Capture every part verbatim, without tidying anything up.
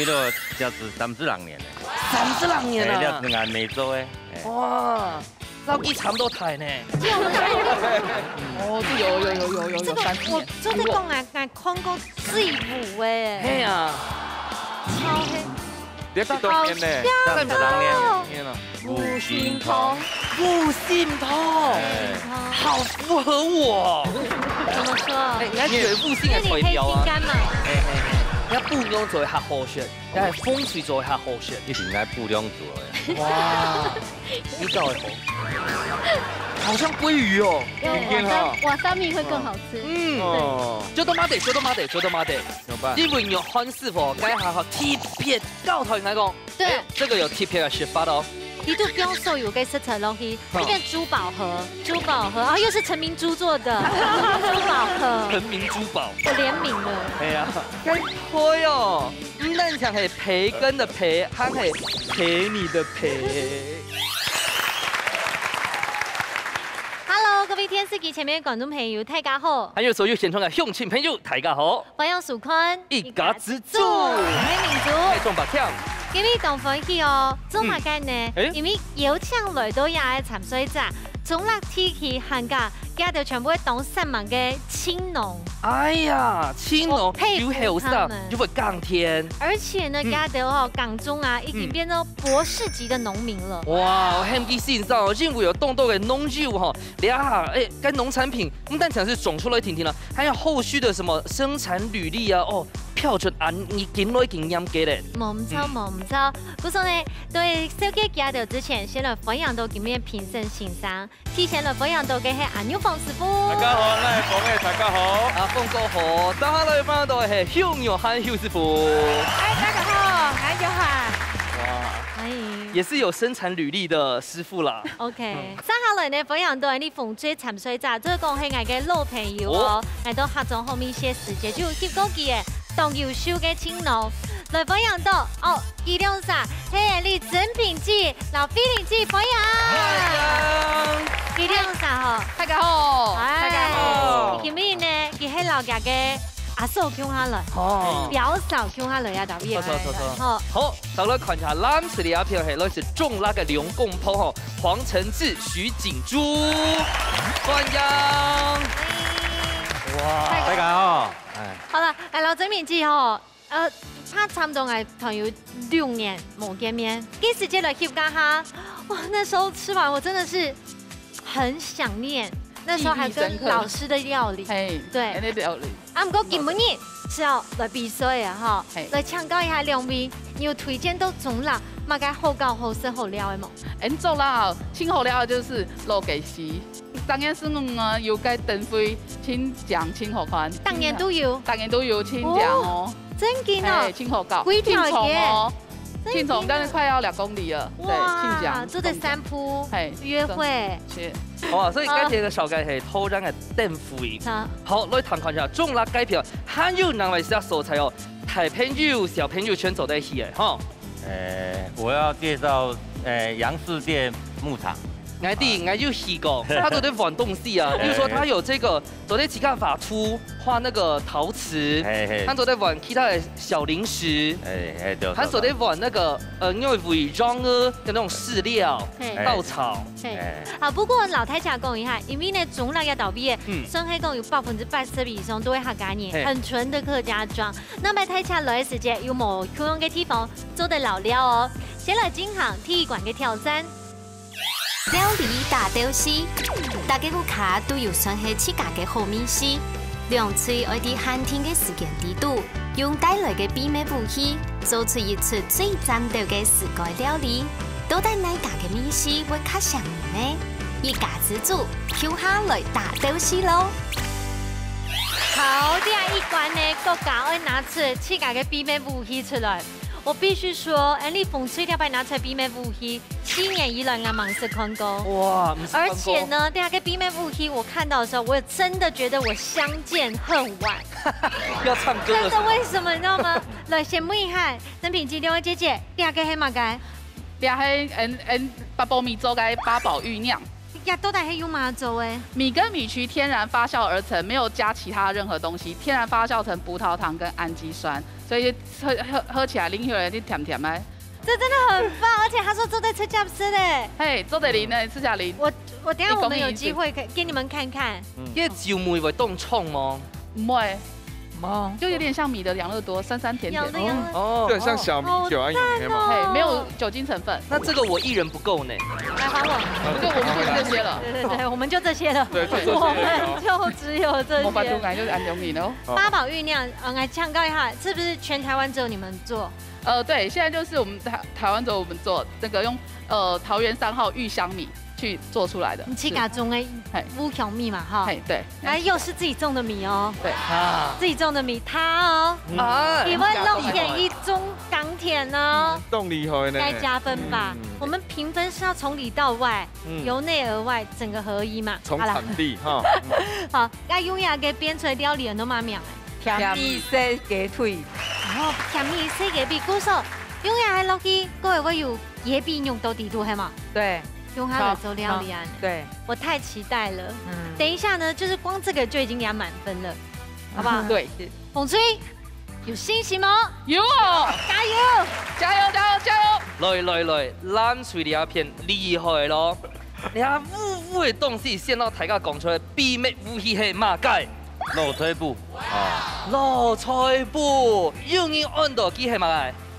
就，就係三十零年了。三十零年啊！哎，了，係𠊎妹做个。哎。哇，老幾差毋多大呢。哦，這有有有有有有，這个三十年。我真的講，𠊎，𠊎看過最舞的。嘿啊。超黑。別幾多年呢？好像。三十零年。天啊。五星通。五星通。哎。好符合我。怎麼說？哎，你看全部性的代表啊。那你可以聽看嘛。哎，哎，哎。你看不用做客好選。 哎，風水做一下好選。一定愛不良做个。哇，你搞的好。好像鮭魚哦。用瓦萨，瓦萨米會更好吃。嗯。哦。就都妈得，就都妈得，就都妈得。怎麼辦？因為玉涵師傅，該下好特別教導你來講。對。哎，這個有特別的說法哦。佢都放所有个食材落去，好。變珠寶盒，珠寶盒，然後又是陳明珠做的，珠寶盒。陳明珠寶。我聯名了。哎呀，該推哦。 毋單淨係培根的培，還係陪你的陪。Hello，各位電視機前面的觀眾朋友，大家好。還有所有現場的鄉親朋友，大家好。歡迎收看一家之煮。我係明珠。我係仲伯強。今日當歡喜哦，做麼个呢？嗯。哎。因為邀請來到這个參賽者， 中壢地區客家，佢兜全部會當煞猛个青農。哎呀，青農，哦，佩服又後生，他們。又會耕田。而且呢，嗯。佢兜吼，耕種啊，已經變到博士級的農民了。嗯。哇，𠊎喊佢先生哦，因為有當多个農友吼，這下，哎，該農產品毋單淨係種出來定定啦，還有後續的什麼生產履歷啊，哦，標準恁嚴格，已經嚴格咧。無毋著，嗯。無毋著。故所呢，對紹介佢兜之前，先來歡迎到今日評審先生。 提前來歡迎到个係顏玉鳳師傅。大家好，𠊎係鳳仔，大家好。啊，鳳哥好，接下來歡迎到个係邱玉涵邱師傅。哎，大家好，𠊎玉涵。哇，歡迎。也是有生產履歷的師傅啦。OK，嗯。接下來呢，歡迎到𠊎俚紅隊參賽者，這個係𠊎个老朋友哦，哦。來到客庄好面試个時節，就有翕過佢个，當優秀个青農。來歡迎到，哦， 佢兩儕，係𠊎俚曾品驥摎菲林驥，歡迎！歡迎！佢兩儕吼，大家好，哎，大家好。今晡日呢，佢係摎厥个阿嫂共下來，哦。表嫂共下來啊，大家好，好，好，好。吼。好，再來看一下藍色个這片，係來自中壢个兩公婆吼，黃承志、徐錦珠，歡迎！哇，大家好。哎。好了，哎，摎曾品驥吼， 呃，差，差不多𠊎團有六年無見面，該時節來翕該下，哇，那時候吃完我真的是很想念，那時候還跟老師的料理。記憶深刻。嘿，對。恁樣料理。啊，毋過今晡日係愛來比賽个吼，嘿。來請教一下兩位，你有推薦到中壢麼个好搞、好食、好尞个無？恁樣啦，盡好尞个就係老街市。 當然係，嗯，有該燈會盡靚、盡好看。逐年都有？逐年都有，盡靚哦。哦，真个哦？嘿，盡好搞。幾條街？盡長哦。真个哦？盡長，但是快要兩公里了。對，哇，盡靚，做得散步、盡靚。嘿，約會。是。哇，所以該天个紹介係頭先个燈會。好。好，來談看一下，中壢該片還有哪位係所在哦？大朋友、小朋友全做得去个，吼。 呃，我要介紹，呃，楊氏店牧場。𠊎知，𠊎有去過，他都在玩東西啊，比如說他有這個，做得自家畫圖，畫那個陶瓷，嘿，嘿。他都在玩其他的小零食，哎，哎，對，還做得玩那個，呃，因為圍繞呢的那種飼料，嘿。稻草。嘿。哎。啊，不過摎大家講一下，因為呢，中壢這搭位，嗯。算係講有百分之八十以上都係客家人，嘿。很純的客家庄。 那麼大家來个時節有無共樣个地方做得尞尞哦？先來進行第一關个挑戰。料理大鬥敘，逐個屋下都有算係自家个好味緒，兩隊愛在限定个時間裡肚，用帶來个祕密武器，做出一出最讚鬥个自家料理。到底哪家个味緒會較餳人呢？一家之煮，共下來大鬥敘囉！ 好，這一關呢，各家愛拿出自家个祕密武器出來。我必須說，𠊎俚紅隊這擺拿出來祕密武器，四年以來𠊎吂識看過。哇，毋識看過。而且呢，這個祕密武器我看到的時候，我真的覺得我相見恨晚。要唱歌了是嗎？真的，為什麼你知道嗎？來，先問一下，曾品驥兩位姐姐，這個係麼个？這係，嗯，嗯，八寶米做个八寶御釀。呀，到底係用麼个做个？米跟米曲天然發酵而成，沒有加其他任何東西，天然發酵成葡萄糖跟氨基酸，所以喝喝喝起來啉起來就甜甜个。這真的很棒，而且他說做得直接食个。嘿，做得啉呢，直接啉。我我等一下我們有機會可以給你們看看。這酒味會當重無？毋會，就有點像米的養樂多，酸酸甜甜。養樂哦，就很像小米酒啊，有没有？嘿，沒有酒精成分。那這個我一人不夠呢。來還我。就我們就是這些了。對對對，我們就這些了。對，就做我这些們就只有這我把肚些。奶就是安东米哦。八宝玉酿，嗯，來請教一下，是不是全台灣只有你們做？呃，對，現在就是我們台台灣只有我們做這個用呃桃園三號玉香米去做出來的。你自家種个嘿烏香米嘛，哈。嘿，對，哎，又是自己種的米哦。對，啊自己種的米，他哦，啊！你們弄演一種甘甜哦，當厲害呢。該加分吧嗯。我們評分是要從裡到外，嗯由內而外，整個合一嘛。從好了，產地哈，好，該永雅个編出來料理很多嘛名。甜味西雞腿，哦，甜味西雞腿，故所永雅還落去，各位會有野比用到底肚，係嘛？對用它來做料理啊。對，我太期待了。嗯，等一下呢，就是光這個就已經給它滿分了，好不好？對，紅隊有信心嗎？有，加油！加油加油加油！來來來，藍隊這片厲害咯！這烏烏个東西，先摎大家講出來，秘密武器係麼个？老菜脯啊，老菜脯，有人安到佢係麼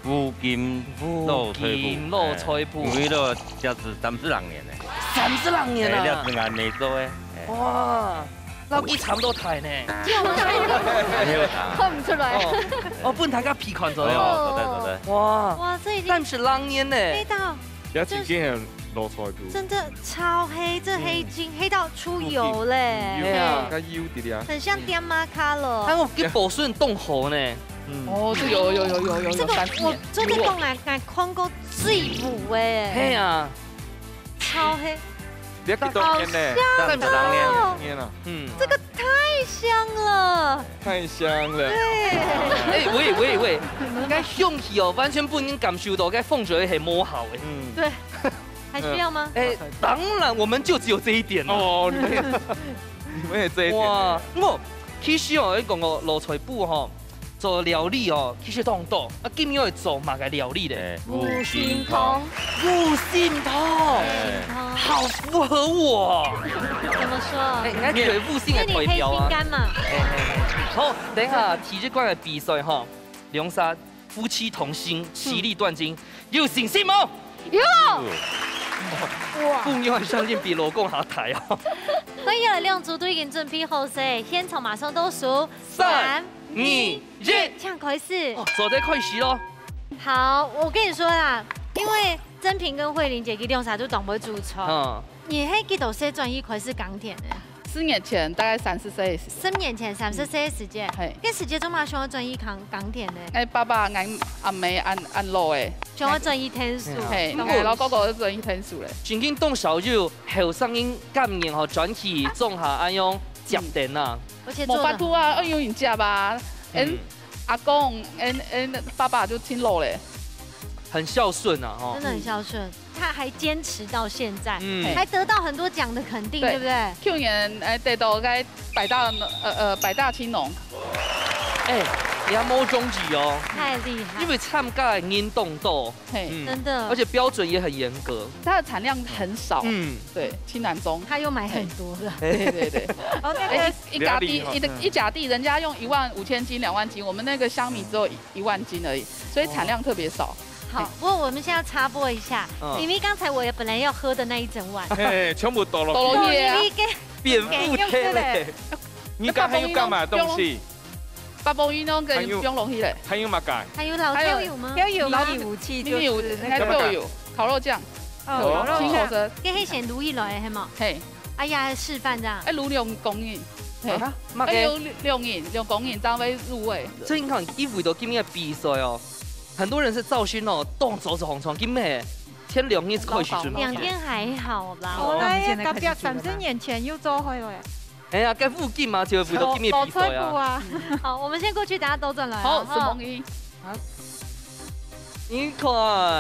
个？烏金老菜脯，烏金老菜脯哎因為都食咗三十零年呢，三十零年哎，啊這！係𠊎姆做个，哎哇，老佢差毋多大呢。還有啊，看不出來。哦，哦，分大家鼻看做哎了。呦，對對對，哇，哇，這已經三十零年呢。黑到也真正係老菜脯。真的超黑，這黑金黑到出油嘞，對啊該油滴滴啊。很像點馬卡咯。哎，我个保存當好呢。嗯，哦，這有有有有有這個有三十年。我真的講啊，敢看過最補哎，係啊，超黑，你幾多年呢？好三十零年，年了，嗯，這個太香了。太香了。對，哎，喂喂喂，該香氣哦，完全分人感受到，該紅隊係無效个。嗯，對，還需要嗎？哎，當然我們就只有這一點了。哦，你們也你們也這一點。哇，我其實哦，你講个老菜脯吼，做料理哦，其實當多。啊，今日愛做麼个料理咧？哎，五星湯，五星湯，哎好符合我。怎麼說？哎，你看這五星的代表啊。那你黑心肝嘛？哎哎哎好，等一下第一關个比賽哈，兩儕夫妻同心，其利斷金，有信心無？有。哇，不，你還相信比老公還大啊！歡迎兩組都已經準備好勢，現場馬上倒數，三二一，請開始。哦，做得開始咯。好，我跟你說啦，因為珍萍跟慧玲姐佢兩儕都當會煮菜，嗯，你係幾多歲轉去開始耕田个？十年前，大概三十歲个時，十年前三十歲个時節，嘿，該時節做麼个想愛轉去耕耕田呢？哎，爸爸、俺阿姆、俺俺老个，想愛轉去𢯭手，嘿，懂哎，老哥哥就轉去𢯭手咧。正經當少有後生人甘願吼轉去種下恁樣接等啊，而且做得無法度啊，愛有人接啊，嗯嗯，阿公，嗯嗯，爸爸就盡老咧。很孝順啊吼真。的很孝順，他還堅持到現在，嗯還得到很多獎的肯定，對對不對？去年哎，得到該百大呃呃百大青農，哎，你還無中意哦，太厲害因，為參加的人當多，嘿，嗯真的，而且標準也很嚴格。它的產量很少，嗯，對，青南宗，他又買很多了。對對對，哦，那哎個一一甲地不要理他一个一甲地，人家用一萬五千斤、兩萬斤，我們那個香米只有一一萬斤而已，所以產量特別少。好，不過我們現在插播一下，嗯明明剛才我也本來要喝的那一整碗，嘿，全部倒倒落去。落去啊，變負體咧。你剛還有幹嘛的東西？八寶魚呢，給還有放落去咧。還有麼个？還有老還有抽油嗎？調油老米武器你有就是那那個个有烤肉醬，哦，烤肉醬青口舌，該係先滷起來个係無？嘿，哎呀，示範這樣。哎，滷兩公斤，嘿，啊，麼哎，个？滷兩斤，兩公斤正會入味。所以你看，因為到今日比賽哦，很多人是造型哦，動手做紅窗，今日天兩日開始準備。兩天還好啦。哦，哦那現在特別開始煮了嗎？三十年前有做開了，哎呀，該附近嘛，就為到今日比賽啊。啊，好，我們先過去，等下倒轉來啊。好，哈什麼東西？你看，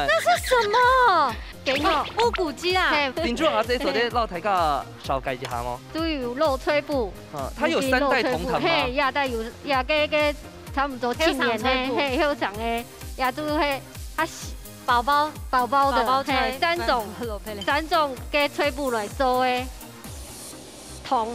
這是什麼？雞肉，哦，烏骨雞啊。嘿。林主任啊，這做得摎大家紹介一下無？都有肉炊布，啊，它有三代同堂嗎？嘿，也帶有，也个个差不多七年呢，後生炊布。嘿，後生个，也都嘿，啊，寶寶，寶寶的，寶寶炊，嘿，三種，嗯，三種个炊布來做个湯。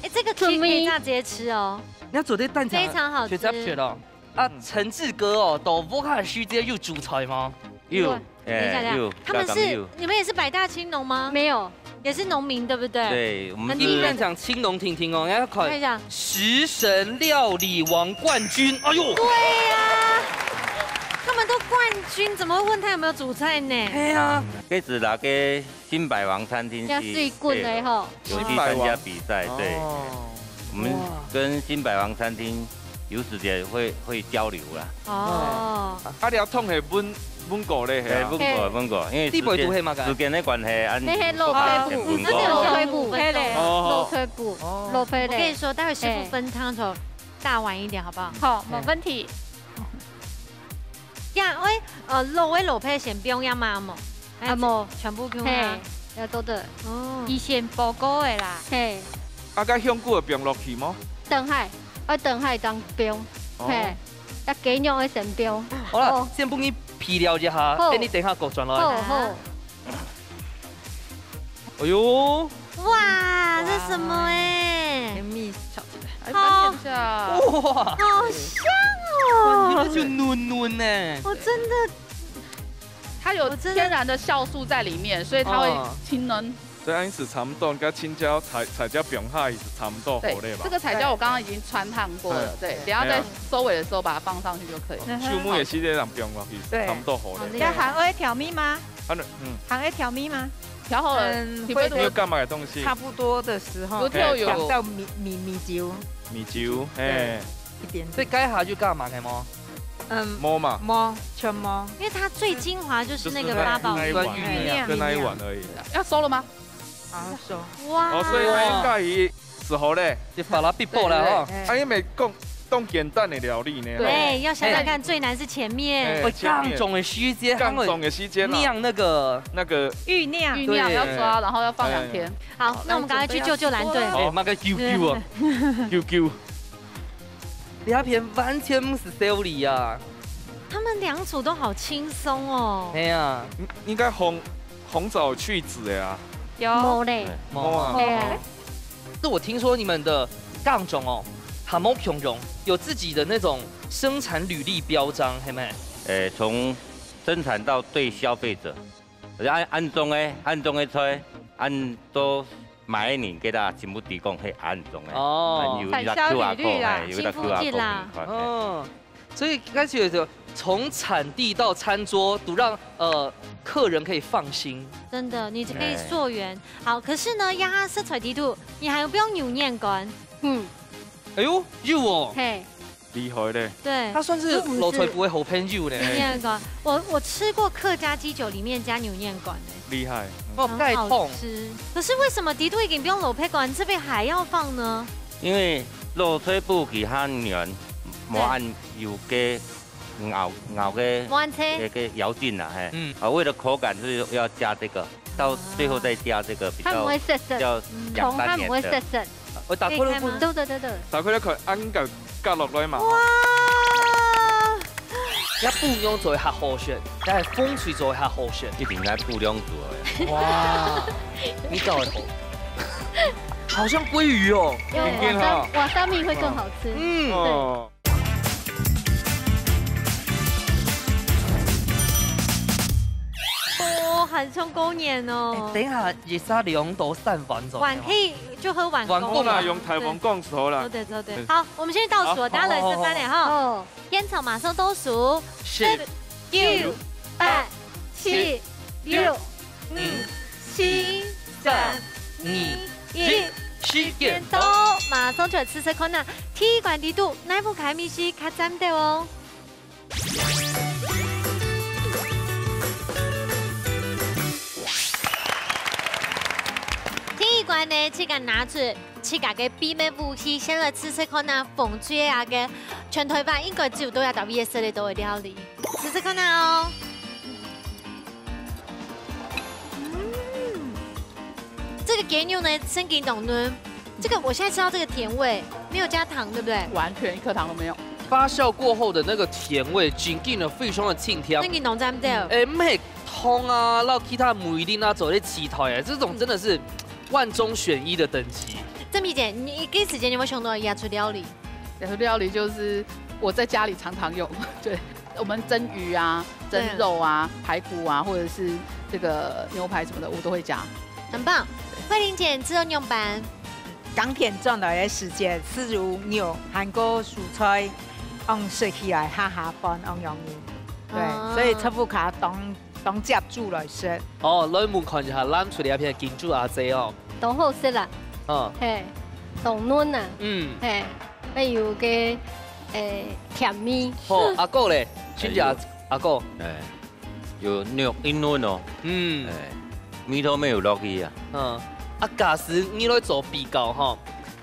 哎，這個可以，可以這樣直接吃哦。你要做得蛋茶，非常好吃。直接吃哦。 啊，陳志哥哦，到屋下時節有煮菜嗎？有，等一下，哎，等一下，有，他們是，你們也是百大青農嗎？沒有。也是農民，對不對？對，我們是。很厲害。一般講青農聽聽哦，人家要考看一下。食神料理王冠軍，哎呦，對呀，他們都冠軍，怎麼會問他有沒有煮菜呢？哎呀，這是那個 新百王餐廳去，也是滾的吼。對，有去參加比賽，對。哦。我們跟新百王餐廳有時間會，會交流啦。哦。啊，這湯係溫，溫過咧，係啊。對，溫過，嘿。溫過，因為時間，底背都係麼个？時間的關係，啊，嘿嘿，肉炊布，嗯，這是肉炊布，嘿嘞。哦。肉炊布，哦。肉炊嘞。我跟你說，待會師傅分湯的時候，大碗一點，好不好？好，沒問題。呀，喂，呃，滷个滷配先放呀嘛，無？啊，無。全部放啊。嘿，要做得。哦。佢先爆過个啦。嘿。啊，該香菇會放落去無？等下，愛等下當放。哦。嘿，啊，雞肉愛先放。好啦，哦。先分你備料一下，好。等你等下過轉來。好，好。 哎呦，哇，這什麼欸？甜蜜炒起來，哎，好。翻面一下。哇，好香哦！哇，你這就嫩嫩呢。我真的，它有我真的天然的酵素在裡面，所以它會哦。清嫩。所以恁樣係差毋多，該青椒、菜、菜椒放下去係差毋多好了吧？對，這個彩椒我剛剛已經汆燙過了，嗯。對，等一下在收尾的時候把它放上去就可以了。嗯。收尾个時節人放落去，對。差毋多好了。好厲害。要還愛調味嗎？啊，那，嗯。還愛調味嗎？調好了，嗯，你不會會你有加麼个東西？差不多的時候，有調有。調到米，米，米酒。米酒，對，嘿。一點點。所以該下就加麼个無？嗯，無嘛。無，全無。因為它最精華就是那個八寶魚。就是那一碗，跟那一碗而已。要收了嗎？好，收。哇。哦，所以它應該也是好嘞。就把它必爆了哈。對，對，對。啊，因為講 當簡單的料理呢。對，要想想看，最難是前面。哎，哦，前面。降重的時間，降重的時間啦。釀那個。那個。醞釀。醞釀要抓，對。然後要放兩天。哎。好，那我們趕快去救救藍隊。哦，那個救救啊，救救。這片完全毋使修理啊。他們兩組都好輕鬆哦。哎呀。應，應該紅，紅棗去籽的啊。有。無咧。哎。無啊。嘿啊。 是我聽說你們的降重哦，還無共樣，有自己的那種生產履歷標章，係無？誒，從生產到對消費者，安，安裝个，安裝个菜，安到買个人，佢兜全部提供係安裝个。哦。啊，有一個產銷履歷啦，Q R code，嘿，有一個Q R code，新福記啦。嘿。哦。 所以該就從產地到餐桌，都讓，呃，客人可以放心。真的，你可以溯源。哎。好，可是呢，這下食材裡肚，你還有放牛肉乾。嗯。哎喲，有哦。嘿。厲害咧。對。他算是滷菜布个好朋友呢。牛肉乾，我，我吃過客家雞酒裡面加牛肉乾的。厲害。嗯。哦，蓋痛。很好吃。可是為什麼裡肚已經放滷肉乾，這邊還要放呢？ 因為滷菜布佢較軟，無恁有个咬，咬个，無恁脆。那個咬勁啊，嘿。嗯。啊，為了口感，所以要加這個，到最後再加這個比較，它不會澀澀，比較養生一點的。嗯。它不會澀澀。我打開了，可以開嗎？對，對，對，對。打開了，可以按個加落來嘛。哇！ 這布料做得較好食，這風水做得較好食。一定愛布料做的。哇，你搞得好，好像鮭魚哦。有，有，有。瓦薩，瓦薩米會更好吃。嗯。哦。哦，很像過年哦。哎，等一下，一下兩到三碗左右。碗可以，就喝碗公。碗公啦，對。用大碗公就好啦。對，對，對。嗯。好，我們先去倒數，好，大家來示範了哈。好，好，好。 現場馬上倒數，十、九、八、七、六、五、四、三、二、一，時間到，馬上就來試試看啊！第一關裡肚，哪一款个味緒較讚兜哦？第一關呢，自家拿出 自家个秘密武器，先來試試看啊，紅隊啊个，全台灣應該只有到這搭位食得到个料理，試試看啊哦。这雞肉呢，生给懂呢。这个我现在吃到这个甜味，没有加糖，对不对？完全一颗糖都没有。发酵过后的那个甜味，紧跟了非常的清甜。生给懂咱们的。哎，毋係糖啊，然后其他味淋啊，做咧其他哎，这种真的是万中选一的等级。正平姐，你一开始间有没有想到要出料理？要出料理就是我在家里常常用，对，我们蒸鱼啊、蒸肉啊、排骨啊，或者是这个牛排什么的，我都会加。很棒。慧玲姐，你知道仰般？ 冬天轉來个時節，係有肉還過蔬菜，恁食起來哈哈飯恁容易。對，哦。所以這副卡當，當接煮來食。哦，來問看一下，咱出這片金主阿姐哦。當好食啦。嗯。嘿，當嫩啊。嗯。嘿，還有个，誒，甜味。好，阿哥咧，請教阿，哎，阿哥。哎。 有肉一嫩哦。嗯。哎，味道沒有落去啊。嗯。啊，假使你來做比較吼，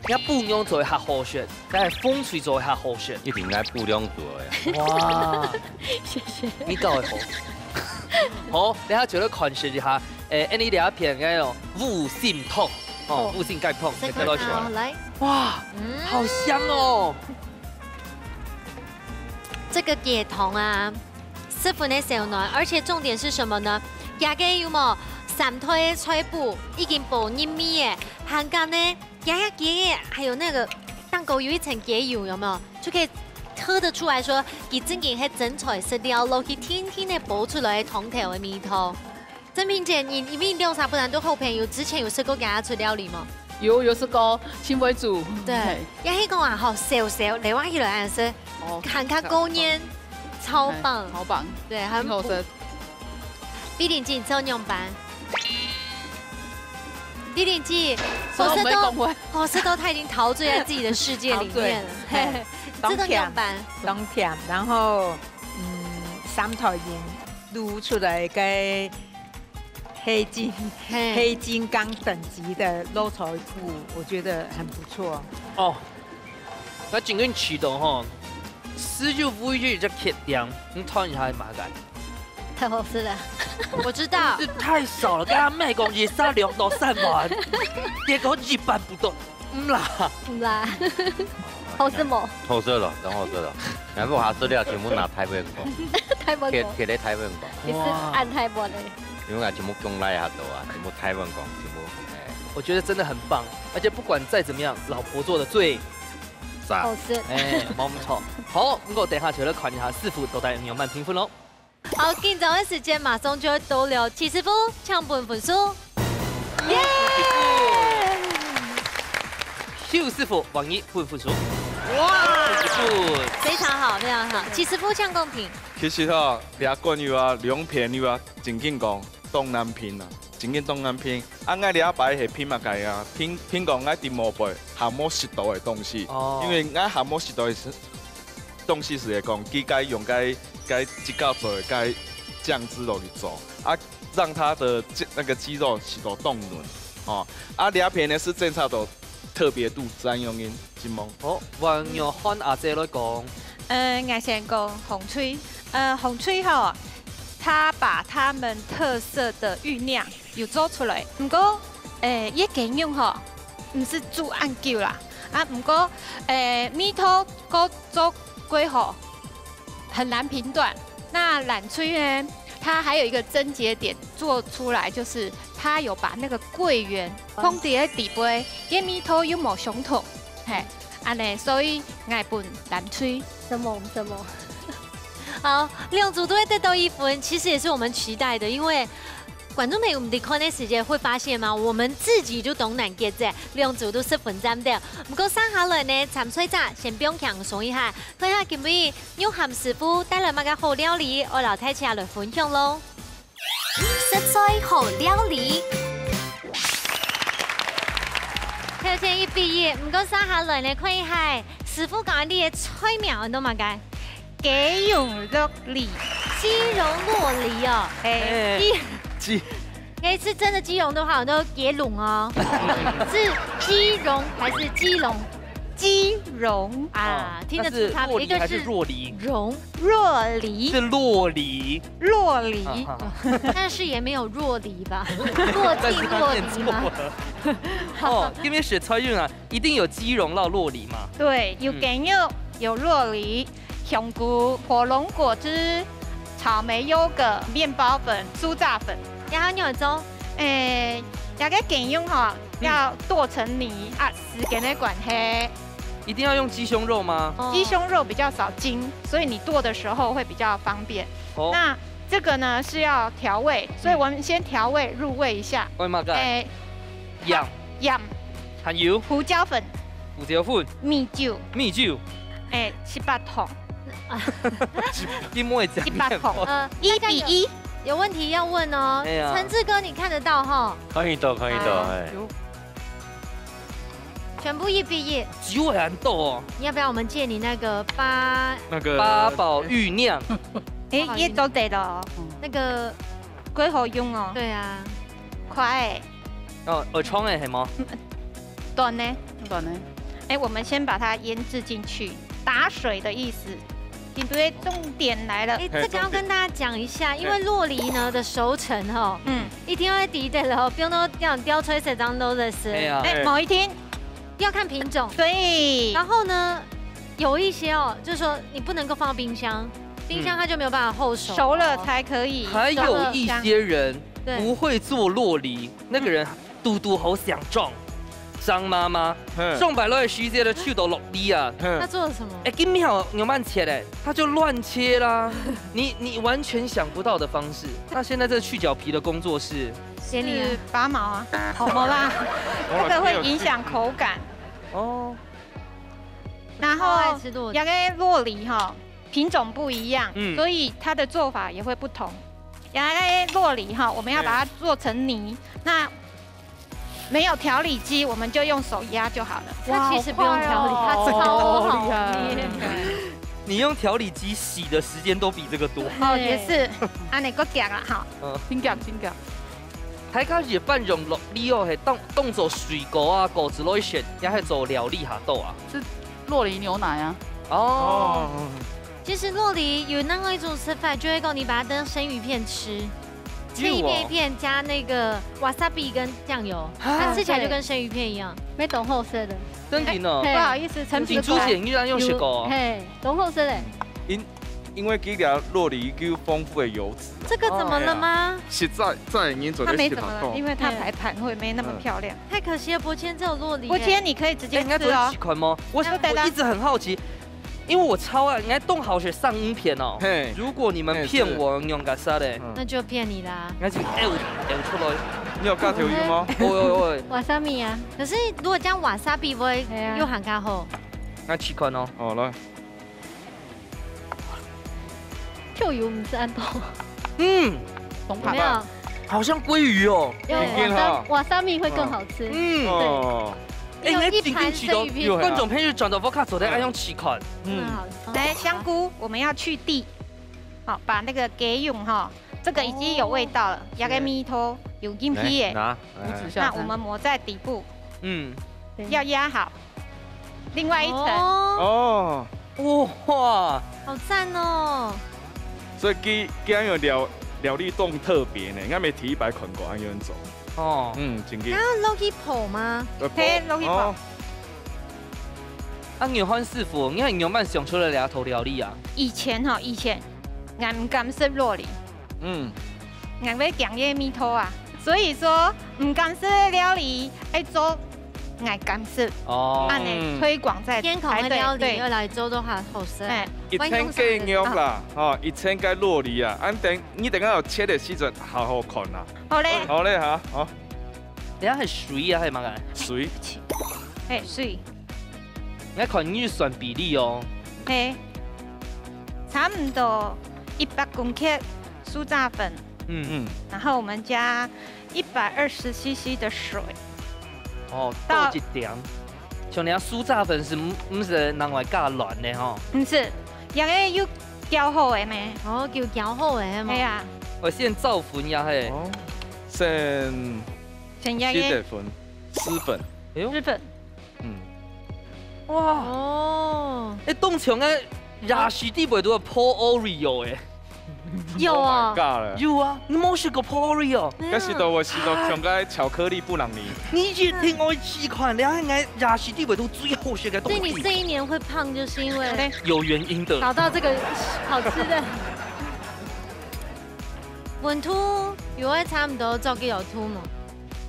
你布樣做會較好食，但係風水做會較好食。一定愛布樣做个。哇。謝謝。你搞得好。好，等下就來看試一下，誒，恁呢這片个哦，五星湯，哦，好。五星雞湯，先看看哦，來。哇，嗯。好香哦。這個雞湯啊， 十分个燒暖，而且重點是什麼呢？這个有無？三代个菜譜已經無入味个，還加呢，這个雞个還有那個頂高有一層雞油，有沒有？就可以喝得出來說，佢正經係真材實料，落去定定个煲出來个湯頭个味道。正平姐，你因為兩儕本來都好朋友，之前有食過佢出料理嗎？有，有食過，盡會煮。對，嘿。也係講啊，吼，燒燒，你話起來還係哦，還較過癮。 超棒。哎，超棒。對，很補。挺好吃。碧玲姐，你知道仰般？碧玲姐，我說到，我說到她已經陶醉在自己的世界裡面了。陶醉。嘿，嘿，知道仰般？當甜，當甜，然後，嗯，三台人滷出來个黑金，嘿。黑金剛等級的老菜脯，我覺得很不錯。哦， 該真正試著吼，係有唯一一隻缺點，你看一下係麼个？太好吃了。我知道。係太少了，剛剛妹講一儕兩到三碗，結果一半不到，毋啦。毋啦。好食無？好食咯，當好食咯。若毋好食了，全部拿大碗講。大碗講。貼，貼咧大碗講。你係恁大碗个。因為啊，全部降來遐多啊，全部大碗講，全部，哎。我覺得真的很棒，而且不管再怎麼樣，老婆做的最 讚。好食。哎，無毋著。好，毋過等下就來看一下師傅到底仰般評分咯。好，緊張个時間馬上就會到了，徐師傅，請分分數。耶！邱師傅，王一分分數。哇！分分數。非常好，非常好。徐師傅，請公平。其實吼，這罐油啊，兩片油啊，正經講，當難評啊。 正經當難評。啊，𠊎這擺係評麼个啊？評，評講𠊎在外背還無食到个東西。哦。因為𠊎還無食到个是，東西係會講，佢該用該，該自家做个該醬汁落去做，啊，讓它的這，那個雞肉食到當嫩。哦，啊，這片呢係爭差到特別度，恁樣个情況。好，換若漢阿姐來講。呃，𠊎先講紅隊。呃，紅隊吼，他把他們特色的御釀 有做出來。毋過，誒，佢个雞肉吼，毋使煮恁久啦。啊，毋過，誒，味道過做過好，很難評斷。那藍隊呢，它還有一個症結點做出來，就是它有把那個桂圓放在底背，佢味道又無相同，嘿，恁呢，所以𠊎分藍隊。什麼？什麼？好，兩組都會得到一分，其實也是我們期待的，因為 觀眾朋友，你看个時間會發現嗎？我們自己就當難揀擇，兩組都十分讚的。毋過，接下來呢，參賽者先放輕鬆一下，看下今晡日玉涵師傅帶來麼个好料理，愛摎大家來分享咯。食材好料理。條件一比一，毋過，接下來呢，看一下師傅講个菜名安到麼个？ 雞蓉洛梨。雞蓉洛梨哦。哎。雞，雞。哎，是真的雞蓉的話，我都雞蓉哦。是雞蓉還是雞蓉？基隆。啊，哦，听得出差别，那是洛梨还是一个是若梨？荣，若梨，是洛梨。洛梨，啊哈哈但是也没有若梨吧？落地但是他若梨念错吗？了。哦，因为写蔡运啊，一定有基隆到洛梨嘛。对，有嗯雞肉，有洛梨，香菇、火龙果汁、草莓优格、面包粉、酥炸粉。然后你有中，诶，这个雞肉哈，嗯要剁成泥啊，时间的关系，一定要用鸡胸肉吗？哦鸡胸肉比较少筋，所以你剁的时候会比较方便。哦，那这个呢是要调味，所以我们先调味入味一下。为嘛个？诶，盐、盐、还有胡椒粉、胡椒粉、米酒、米酒，诶，七八桶。一模一样。一百桶呃，一比一。有问题要问哦。哎呀陈志哥，你看得到哈？看得到，看得到，啊哎，全部一比一，只有很多哦。你要不要我们借你那个八那个八宝玉酿，诶，也做得了哦，那个？几好用哦。对啊，快诶，哦，耳窗哎，系吗？短呢？短呢？哎，我们先把它腌制进去，打水的意思。你对，重点来了。哎，这个要跟大家讲一下，因为洛梨呢的熟成哈，嗯，一定要在底的了，不用都这样雕出来这张都认识。哎呀，哎，某一天，要看品种。对，然后呢，有一些哦，就是说你不能够放冰箱，冰箱它就没有办法后熟。熟了才可以。还有一些人对不会做洛梨，那个人肚肚好想撞，张妈妈，哼上班落去时节都去到洛梨啊。哼他做了什么？哎，今天有慢切嘞，他就乱切啦。你你完全想不到的方式。那现在这去角皮的工作室，给你啊是拔毛啊，好毛啦，那个会影响口感。哦，然超爱后吃洛梨那个洛梨哈，品种不一样，嗯所以它的做法也会不同。那个洛梨哈，我们要把它做成泥，那没有调理机，我们就用手压就好了。它其实不用调理，它超好捏。你用调理机洗的时间都比这个多。哦，也是，啊，你给我讲了哈。真假真假。大家一般用洛梨哦，系当当做水果啊、果子来食，也系做料理下肚啊。洛梨牛奶啊，哦，其实洛梨有另外一种吃法，就会讲你把它当生鱼片吃，切一片一片，加那个 wasabi 跟酱油，它吃起来就跟生鱼片一样。没懂后生的。真的哦。嘿不好意思，陈品珠姐，你居然有食过哦？嘿，懂后生嘞。因为佢个洛梨具有丰富的油脂，这个怎么了吗？实在在人做它得没怎么了，食下肚因。为它排盘会没那么漂亮。太可惜了，伯谦只有洛梨耶。伯谦，你可以直接哎，应该做吃哦几。款吗？我对的啦我一直很好奇，因为我超爱，应该冻好学上影片哦。嘿如果你们骗我，用个啥嘞？嗯那就骗你啦。应该是哎我哎我出来。你有加调油吗？喂喂喂，瓦萨米啊，可是如果这样 wasabi 不会哎呀又很加厚？那几款哦。哦，来，就油不是安豆，嗯，懂有没有吧？？好像鲑鱼哦。要甜甜哈瓦萨瓦萨米会更好吃。嗯，哦，哎，有那一盘生鱼片紧紧几多，观众朋友转到屋下做得爱用几款。嗯，好吃。来，香菇我们要去蒂，好，把那个给用哈，这个已经有味道了，那个米头有硬皮耶，拿，五指下那我们抹在底部，嗯，要压好。另外一层，哦，哦，哇，好赞哦！所以佢佢样有料料理当特别呢，我没第一摆看过安样做。哦，嗯，真个刚。刚 Loki 泡吗？呃嘿，Loki 泡哦，啊，牛欢师傅，你看牛曼想出来两头料理啊？以前哈，以前俺唔敢食洛梨，嗯，俺会讲这米头啊，所以说唔敢食的料理，爱做俺敢食，哦，按呢推广在天口台北，的料理对又来做的话，好吃。哎，一千个肉啦，哈，一千个洛梨啊，俺等你等下有切的时阵好好看啦。好嘞，好嘞哈，好，等下很水啊，还蛮个。水，嘿，水，你看你算比例哦。嘿，差不多一百公克酥炸粉，嗯，嗯，然后我们加一百二十 C C 的水，哦，到倒一点。像你酥炸粉是毋毋是拿来加卵的吼？毋是，也个有调好的咩？哦，有调好的嘛。哎呀，我先造粉呀嘿。哦，先先压个洗得粉，湿粉，哎呦，日本，嗯，哇，哦，哎，當像个夜市底背都有鋪Oreo哎。有啊，有啊，你無食過鋪Oreo？該時到我食到像个巧克力布朗尼。你一定愛試看，你看夜市底背都最好食个東西。所以你這一年會胖，就是因為有原因的，找到這個好吃的。溫度有愛差不多做幾多度無？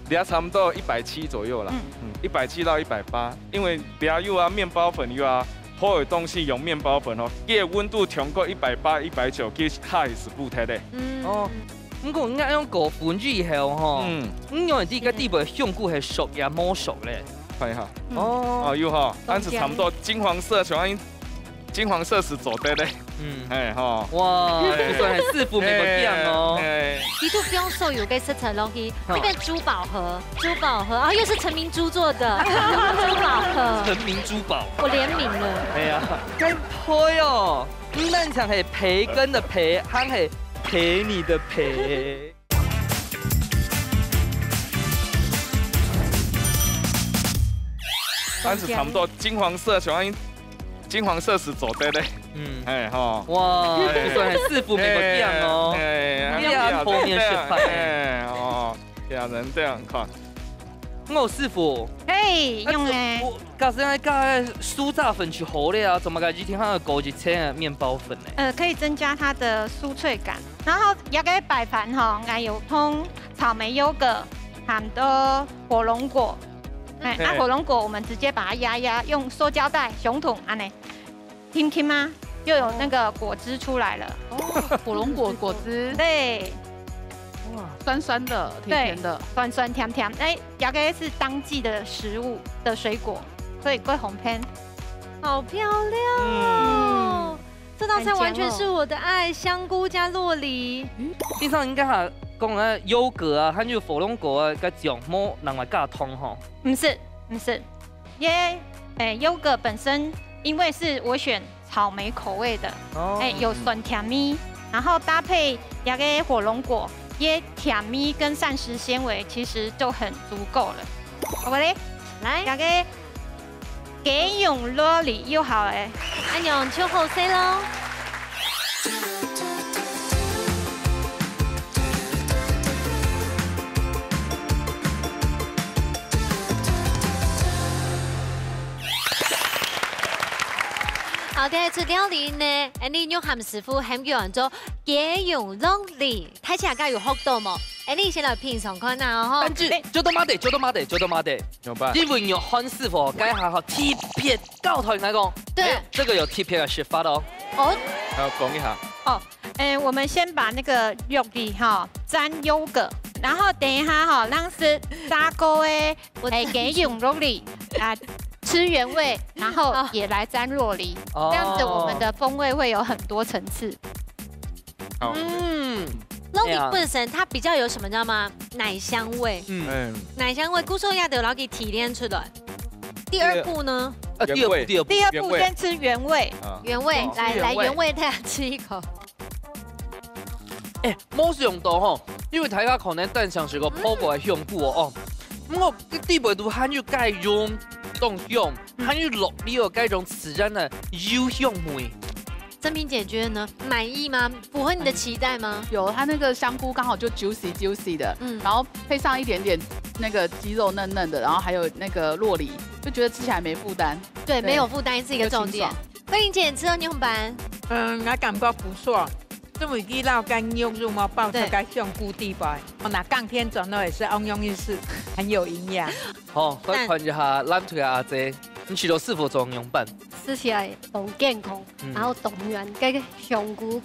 這差不多一百七左右啦，嗯，一百七到一百八，因為這又啊麵包粉又啊，好个東西用麵包粉吼，佢个溫度超過一百八、一百九，佢下係食毋忒个。嗯，哦，毋過應該用過分以後吼，嗯，你用你个底背香菇係熟也無熟咧？看一下，哦，哦，有吼，但是差不多金黃色，像金黃色係做得个。 嗯，哎吼，哇，哎，就算係師傅乜个樣哦。哎，佢都不用所有个食材落去，這個珠寶盒，珠寶盒，啊，又是陳明珠做的，珠寶盒，陳明珠寶，我聯名了。哎呀，該配哦，毋單淨係培根的培，還係陪你的陪。但是差不多金黃色，像金黃色係做得个。 嗯，哎吼，哇，就算係師傅乜个樣哦，哎，哎，你也很破面失敗。哎，哦，也能這樣看。哦，師傅，嘿，用欸，假使愛加酥炸粉就好了啊，做麼个一定愛加一層麵包粉呢？呃，可以增加它的酥脆感。然後這個擺盤吼，𠊎有放草莓優格，還有火龍果。哎，啊，火龍果我們直接把它壓壓，用塑膠袋、熊桶恁仔。 聽聽嗎？就有那個果汁出來了。哦，火龍果果汁。對。哇，酸酸的，甜甜的。對，酸酸甜甜。哎，這個是當季的食物的水果，所以會紅片。好漂亮哦！嗯，這道菜完全是我的愛，香菇加酪梨。平常應該還講啊，優格啊，還有火龍果啊，該種無拿來加糖吼。毋係，毋係。 耶，哎，優格本身因為是我選草莓口味的，哦，哎，有酸甜味，然後搭配這個火龍果，耶，甜味跟膳食纖維其實就很足夠了。好个咧，來，這個雞蓉酪梨又好欸。恁樣就好勢咯。 OK，除了呢，恁呢玉涵師傅還有人做雞蓉酪梨，大家有學到無？恁呢先來品嚐看啊，吼。但是，ちょっと待って，ちょっと待って，ちょっと待って。怎麼辦？因為玉涵師傅，該下吼特別教導你來講，對，哎，這個有特別的食法哦。哦，還要講一下。哦， 哎，我們先把那個肉裡哈沾優格，然後等一下哈，讓是砂鍋的，哎，給用肉裡啊，吃原味，然後也來沾洛梨，哦，這樣子我們的風味會有很多層次。好，嗯，洛梨本身它比較有什麼，你知道嗎？奶香味，嗯，奶香味，故所也得要給提煉出來。第二步呢？啊，第二步，第二步，第二步先吃原味，原味，來來，原味大家吃一口。 哎，無想到吼，因為大家可能單淨食過泡過个香菇哦，哦，毋過佢底背肚還有該種當香，還有落里哦該種自然个油香味。正平姐覺得呢？滿意嗎？符合你的期待嗎？有，它那個香菇剛好就 juicy juicy 的，嗯，然後配上一點點那個雞肉嫩嫩的，然後還有那個洛梨，就覺得吃起來沒負擔。對，沒有負擔是一個重點。 慧玲姐，你食到仰般？嗯，𠊎感覺不錯，因為佢摎該肉有無包在該香菇底背，哦，那當天轉來也是樣樣意思，很有營養。好，來看一下藍隊个阿姐，你試到師傅做仰般？吃起來當健康，嗯，然後當軟，該個香菇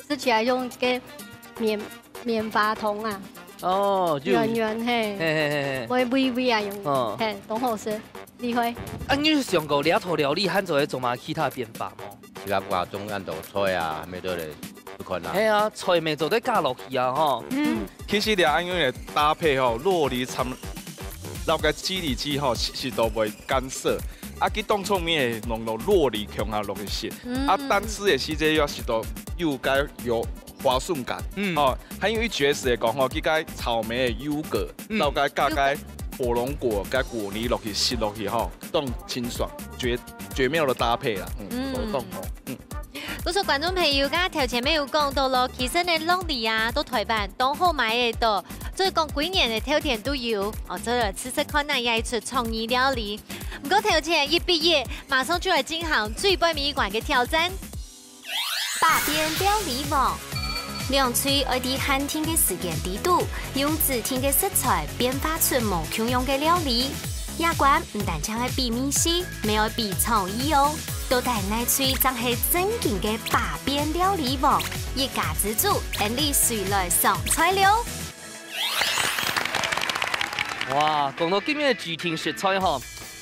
吃起來像該棉棉花糖啊，哦，就軟軟嘿，嘿嘿嘿嘿，會微微啊，用，哦，嘿，當好食。 厲害。啊，你有想過這道料理還做得做麼其他變化無？其他變化種恁多菜啊，還無得來試看啦。係啊，菜乜做得加落去啊，吼。嗯，其實這恁樣个搭配吼，洛梨摻，摎該雞里肌吼，其實都會乾澀。啊，佢當初面會弄到洛梨共下落去食。啊，單吃个時節要食到又該有滑順感。嗯，哦，還有一絕食个講吼，佢該草莓个優格，嗯，摎該加該火龍果、該果泥落去食落去吼，當清爽。絕絕妙的搭配啦。嗯，嗯。我講哦，嗯。不過觀眾朋友，剛剛頭前面有講到咯，其實呢，洛梨啊，到台灣當好買得到，所以講，今年个透天都有哦，做來試試看哪一出創意料理。毋過頭前一比一，馬上就來進行最尾一關个挑戰。 百變料理王。兩隊愛在限定个時間裡肚，用指定个食材變化出無共樣个料理。這關毋單淨愛比味緒，乜愛比創意哦。到底哪隊正係正經个百變料理王？一家之煮，𫣆俚隨來上菜了。 哇，講到今日个指定食材吼，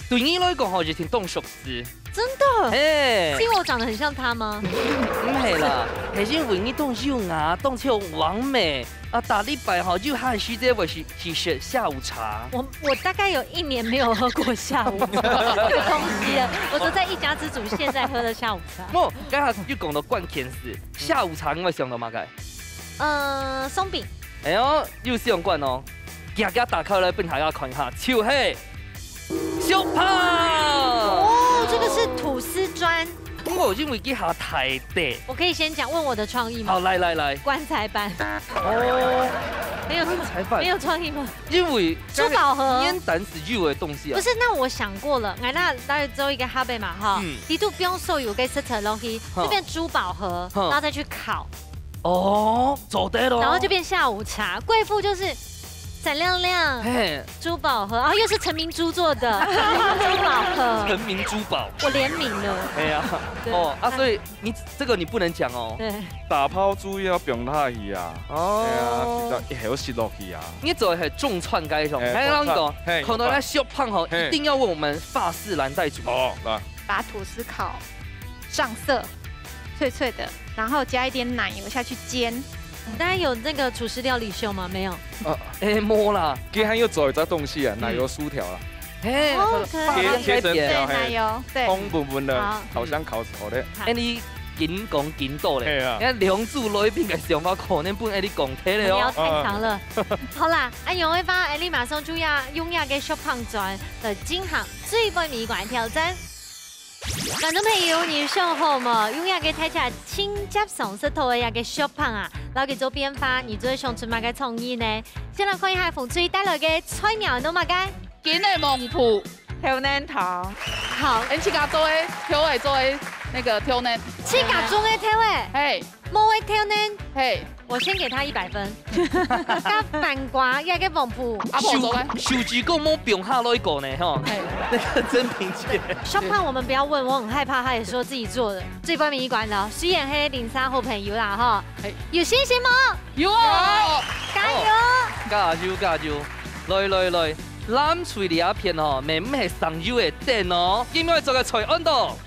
對你來講吼，一定當熟悉。真的？嘿。是因為我長得很像他嗎？毋係啦，係因為你當優雅，當像王美啊，逐禮拜吼，有閒時節會去，去食下午茶。我，我大概有一年沒有喝過下午茶這個東西了，我都在一家之煮現在喝的下午茶。無，剛才又講到關鍵字，下午茶你會想到麼个？ 呃，鬆餅。哎喲，有相關哦。遽遽打開來分大家看一下，就係小胖。哦，這個是吐司磚。毋過因為佢下大塊。我可以先講，問我的創意嗎？好，來，來，來。棺材板。哦，沒有，棺材板。沒有創意嗎？因為珠寶盒。原單是有个東西啊。不是，那我想過了，𠊎拿來做一個盒仔嘛，哈，嗯。裡肚放所有个食材落去，好。就變珠寶盒，好。然後再去烤。 哦，做得咯。然後就變下午茶，貴婦就是閃亮亮，嘿。珠寶盒，哦，又是陳明珠做的，珠寶盒。陳明珠寶。我聯名了。哎呀，對。哦，啊，所以你，這個你不能講哦。對。打拋豬要放落去啊。哦。哎呀，比較一口食落去啊。你做的係中餐該種，哎，來，讓你講，中餐，嘿，看到那小胖吼，嘿。一定要問我們法式藍帶煮。哦，來。把吐司烤上色，脆脆的，然後加一點奶油下去煎。大家有那個廚師料理秀嗎？沒有。啊，哎，無啦。今天又做一隻東西啊，嗯。奶油酥條啦。嘿，哦，可以。切，切成條，對，嘿，奶油，對。紅粉粉的，好。好香烤死我咧。好。哎，你緊講緊到咧，嘿啊。你看兩組來賓个想法可能分你講忒咧哦。你要太長了。嗯。好啦，啊，楊偉發，哎，你馬上就要用那個小胖磚來進行最尾一關挑戰。 觀眾朋友，你想好無？用這個大家盡輒常食到个這個小胖啊，摎佢做變化，你最想出麼个創意呢？先來看一下紅隊帶來个菜餚係麼个？金个黃瓠。豆奶糖。好。𫣆自家做个，豆仔做个那個豆奶。自家種个豆仔？嘿。無个豆奶？嘿。 我先給他一百分。該番瓜，也个黃瓠。阿婆做个。手，手指公無放下來過呢，吼。嘿。那個真憑藉。小胖，我們不要問，我很害怕，他也說自己做的。最尾一關了，雖然係鄰舍好朋友啦，吼。嘿。有信心嗎？有哦。加油！加油，加油！來，來，來，藍隊這片吼，乜毋係省油个燈哦，今日做个菜安到。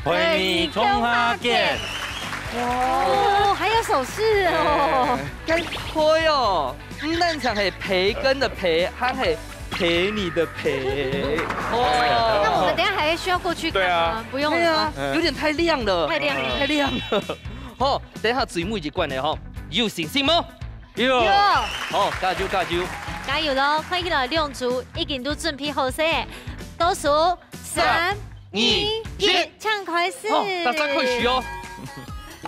陪你共下見。哦，還有手勢哦。該陪哦，毋單淨係培根的培，還係陪你的陪。哦。那我們等一下還需要過去看嗎？對啊。不用了嗎？對啊，有點太亮了。太亮了。太亮了。好，等一下最尾一關了吼，有信心無？有。有。好，加油，加油。加油囉，看起來兩組已經都準備好勢，倒數三、三、二、一，請開始。哦，大家開始哦。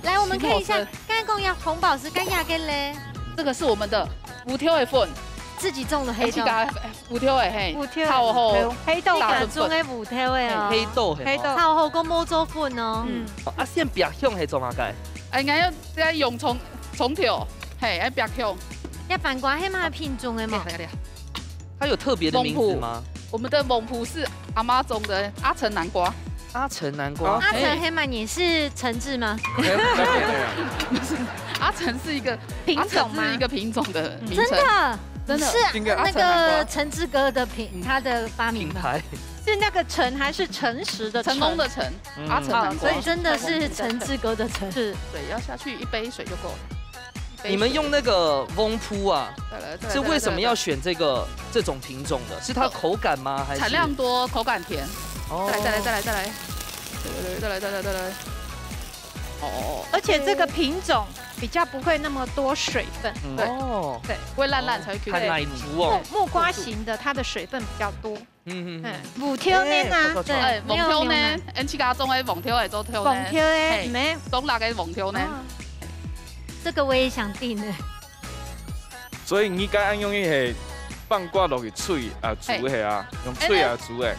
來，我們看一下，是不是？剛剛講要紅寶石，該這個咧？這個是我們的烏豆仔粉。自己種的黑豆。自家烏豆仔，嘿，烏豆仔。炒好，黑豆粉。自家種个烏豆仔哦。嘿，黑豆仔哦。黑豆。炒好過無做粉哦。嗯。哦，啊，先煏香係做麼个？哎，應該要，要用蔥，蔥頭，嘿，要煏香。這番瓜係麼个品種个無？哎呀，哎呀，哎呀。 它有特別的名字嗎？黃瓠，我們的黃瓠是阿嬤種的阿城南瓜。阿城南瓜。哦。阿城黑滿也是誠志嗎？沒有，沒有，沒有。不是，阿城是一個品種嗎？阿城是一個品種的名稱。真的？真的。是那個誠志哥的品，他的發明嗎？品牌。是那個誠還是誠實的誠？成功的成，嗯。阿城南瓜。哦，所以真的是誠志哥的誠。是。對，要下去一杯水就夠了。 你們用那個黃瓠啊，再來，再來，是為什麼要選這個，再來，再來，再來。這種品種的？是它口感嗎？還是？產量多，口感甜。哦。再來，再來，再來，再來。對，對，對，再來，再來，再來。哦，哦，哦。而且這個品種比較不會那麼多水分。嗯。對。哦。對。不會爛爛，才會Q。還耐煮哦。木，木瓜型的，它的水分比較多。嗯嗯嗯。哎，烏豆奶啊，哎，不錯不錯。對，哎，黃豆奶，沒有牛奶。恁自家種个黃豆仔做豆奶。黃豆仔，嘿，毋係。種落个黃豆奶。哦，這個我也想訂呢。所以你該恁樣係番瓜落去炊啊，煮个啊，用炊啊煮个。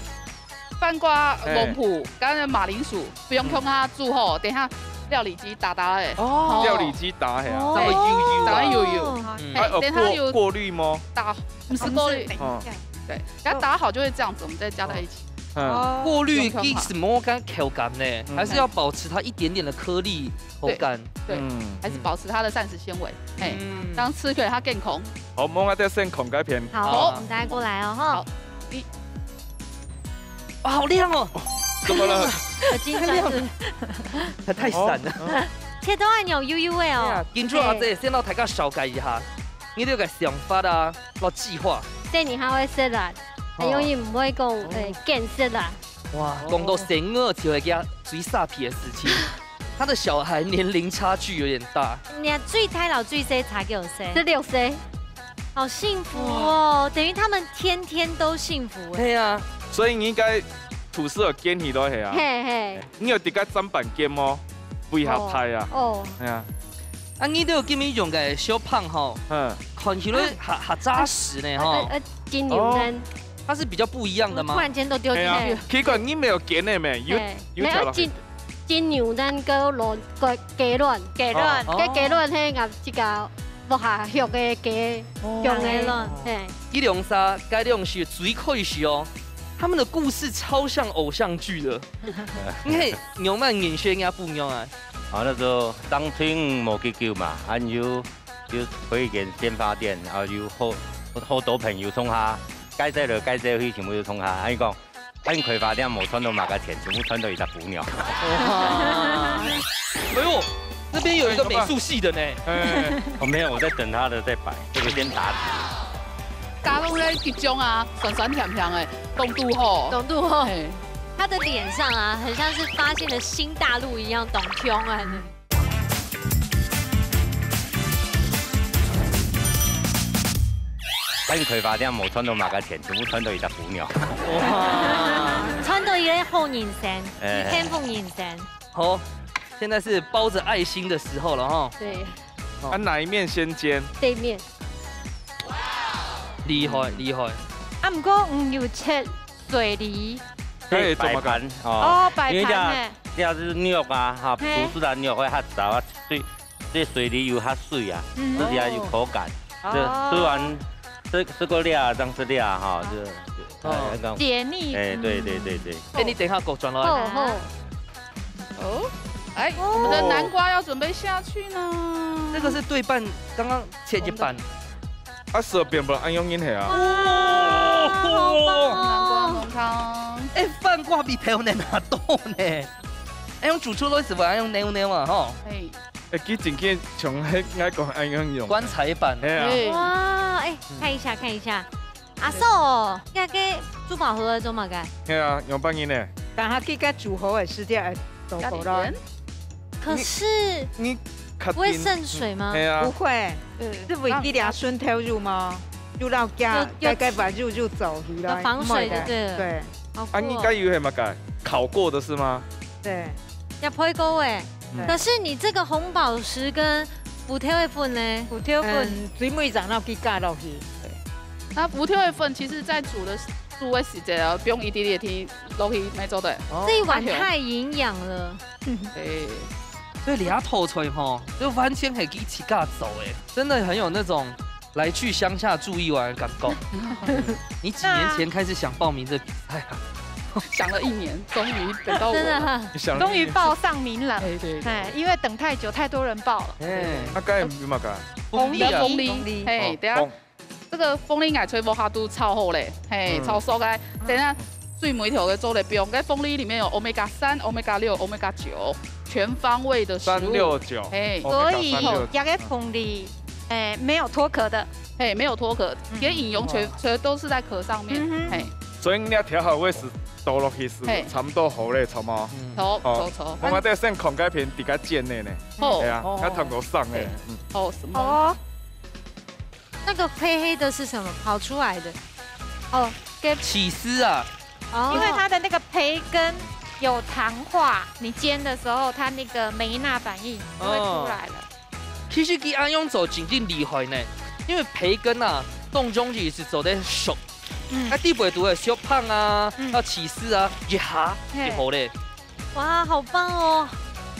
番瓜、嘿。黃瓠，跟馬鈴薯，不用共下煮吼，等一下料理機打打咧。哦。哦。料理機打係啊。哦。打到幼幼啊。打到幼幼。嗯。嘿，啊，有等一下有過，過濾嗎？打，毋係過濾。哦，毋係，等一下。哦。對，等一下打好就會這樣子，我們再加在一起。嗯。哦。過濾其實無講口感呢，嗯。還是要保持它一點點的顆粒口感。對。 對，嗯，還是保持它的膳食纖維，嗯。嘿，嗯。這樣吃起來較健康。好，莫个先看該片。好，好。我們大家過來哦，吼。好，一。哇，好亮哦！怎麼了？我緊張了。它太閃了。哦，嗯。切到恁樣幼幼个哦。哎呀，金珠阿姐，嘿。先同大家紹介一下，你這個想法啊，摎計劃。這你還會食啦，哦。還容易毋會講，哦。呃，見識啦。 哇，哦。講到細人仔就係佢最沙皮个事情。他的小孩年齡差距有點大。你看最大摎最細差幾多歲？十六歲。好幸福哦，哇。等於他們天天都幸福哎。對啊。所以你應該吐司有煎起來係啊？嘿嘿。你有自家砧板煎嗎？為下派啊？哦。哦。對啊。啊，你都有今日用个小胖吼，嗯。看起來還，還扎實呢吼。呃，呃，呃，金牛蛋。哦。它是比較不一樣的嗎？突然間都丟進去。哎呀，奇怪，你沒有煎的咩？有，嘿，有調落去。沒有，金，金牛蛋跟卵，跟雞卵。雞卵。哦，哦。跟雞卵，嘿，𠊎這個屋下畜个雞，哦。畜个卵，嘿。這兩儕，該兩儕最可惜哦，他們的故事超像偶像劇的。你看，牛曼演薛人家不一樣啊。啊，那時候當初無幾久嘛，啊，有 就開一間鮮花店，然後有好，好多朋友同下，該走來該走去，全部都同下。啊，你講，啊，你開花店無賺到麼个錢，全部賺到一隻餔娘。哇。哎呦，那邊有一個美術系的呢。哎，哎，哎。哦，沒有，我在等他的再擺，這個先打底。家攏咧集中啊，酸酸甜甜的，當拄好。當拄好。嘿。他的臉上啊，很像是發現了新大陸一樣，當香啊。 恁開花店無賺到麼个錢，全部賺到一隻餔娘。哇。賺到一個好人生，哎。一天好人生。好，現在是包著愛心的時候了哈。對。啊，哪一面先煎？這面。厲害，厲害。啊，毋過你有切水梨。可以做麼个？擺盤，哦。哦，擺盤呢。因為這，這係肉啊，哈，嘿。廚師的肉會較燥啊，所以 這水梨有較水啊，嗯。而且有口感。哦。這吃完，這，這個料啊，這樣子料啊，哈，就，就，哦。哎，那個，解膩。哎，對，對，對，對。哎，你等一下給我轉來。好，好。哦，哎，哦。我們的南瓜要準備下去呢。這個是對半，剛剛切一半。啊，色變不然，恁樣恁係啊。哇，好棒哦。南瓜濃湯。哎，番瓜比豆奶還多呢。哎，用煮出來時候，用扭扭啊，吼。哎。 哎，佢真經像該，𠊎講恁樣用。棺材板。係啊。哎。哇，哎，看一下，看一下。阿嫂哦，該個珠寶盒仔做麼个？係啊，用半日呢。等下佢个組合个時間，哎，都好了。加點鹽。可是你，你確定？不會滲水嗎？係啊。不會，嗯，係為佢倈孫頭肉嘛，又摎佢，有，有，該，該把肉，肉走起來，有防水的，毋會的。對了。對。好酷哦。啊，你該有係麼个？烤過的是嗎？對。也配過哎。 嗯。可是你這個紅寶石跟胡椒粉呢？胡椒粉，嗯，最尾正摎佢加落去。對。那胡椒粉其實在煮的，煮个時節哦，放一滴滴落去，乜做得。哦。這一碗太營養了。對。所以這道菜吼，就完全係佢自家做个，真的很有那種 來去鄉下住一晚的感覺。你幾年前開始想報名這比賽啊？想了一年，終於等到我了。真的哈。你想了一年。終於報上名了。哎，對，對。哎，因為等太久，太多人報了。哎。啊，該有麼个？鳳梨啊。鳳梨，鳳梨。嘿，哦，等下，鳳。這個鳳梨𠊎在屋下都炒好咧，嘿，嗯。炒熟个。等下最尾頭个做得放，該鳳梨裡面有omega三、omega六、omega九，全方位的食物。三六九。嘿。所以，omega三六九。這個鳳梨，哎，沒有脫殼的。 嘿，沒有脫殼，嗯。其實營養全，哦。全都是在殼上面，嗯哼。嘿。所以你調好位置倒落去係，嘿。差不多好咧，差不多。嗯。好，哦，好，好。𠊎等先看該片，自家煎个呢。好。係啊，哦。該差不多上个。嘿。嗯。好，什麼？哦。那個黑黑的是什麼？跑出來的。哦，起司啊，因为它的那个培根有糖化，你煎的时候它那个梅纳反应就会出来了。其实佢恁樣做真正厲害呢，因为培根啊，當中意係做得熟，嗯佢底背都係小胖啊，嗯啊起司啊，一下嘿就好咧。哇，好棒哦！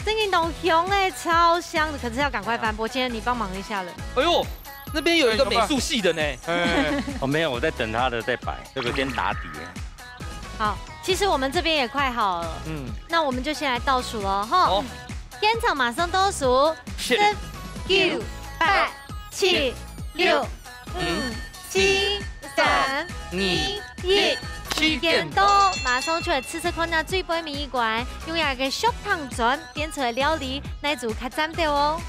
真的都香哎，超香的，可是要赶快翻播。今天你帮忙一下了。哎呦，那边有一个美术系的呢。哎，哦，没有，我在等他的再摆，这个先打底。好，其实我们这边也快好了，嗯，那我们就先来倒数了哈。好，现场马上倒数，是十、九、八、七、六、五、七、三、二、一。时间到，马上就来试试看那最背尾一关，用一个小汤圆变出来料理，哪一组较赞斗哦。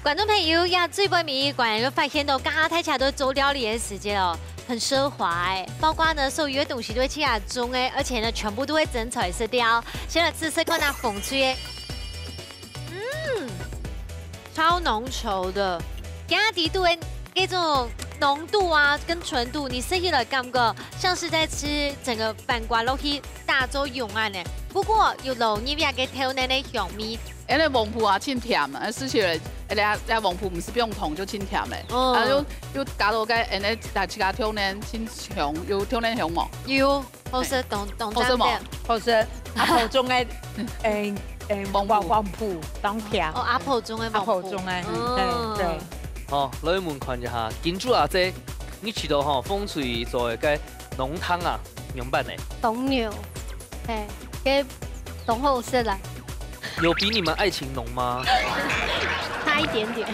观众朋友，也最尾一关，有发现到，刚刚大家都做料理的时间哦，很奢华哎，包括呢，所有的东西都会去啊种哎，而且呢，全部都会整彩色掉。先来试试看那红吹的，嗯，超浓稠的，加底肚的那种浓度啊，跟纯度，你吃起来感觉像是在吃整个番瓜落去打做用啊呢。不过有老人家个头那那香味， 恁个黃瓠啊，真甜啊，食起來，哎呀，呀黃瓠毋係毋用糖就真甜咧。哦啊，又又加到个，恁个大自家挑呢，真香，有挑呢香無？有，好食，懂懂好食無这样子。好食，阿婆种个，诶诶，黄瓠黄黄瓠当甜哦，，阿婆种的阿婆黄瓠种个，嗯嘿，对。好，來問看一下，金主阿姐，你試到吼，紅隊做个濃湯啊，仰般呢？當濃，嘿，該當好食啦。有比你們愛情濃嗎？差一點點。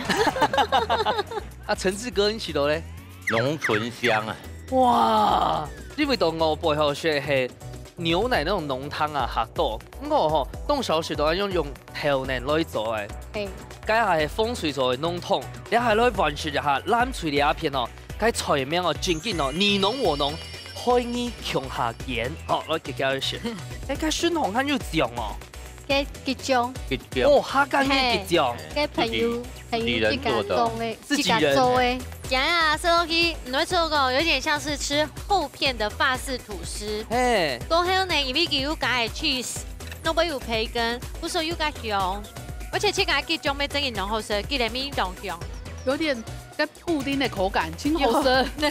啊，陳志哥，你試到咧？濃醇香啊，哇，你為到我背後說係牛奶那種濃湯啊，嚇到。我吼，當少食到用用豆奶來做个。嘿，該下係紅隊做个濃湯，這下來完食一下藍隊這片哦，該菜名哦，正經哦，你儂我儂，海魚共下煎，好，來給大家食。哎，該酸紅還有醬哦，該桔醬，桔醬，哦，客家个桔醬，該朋友朋友自家種的，自己人自家做的。呀，吃落去，你會做个有點像是吃厚片的法式吐司，嘿，過後呢，因為佢有加个cheese，內背有培根，不所以又加香，而且自家桔醬乜真个當好食，佢个味當香。有點跟布丁的口感，真好食。你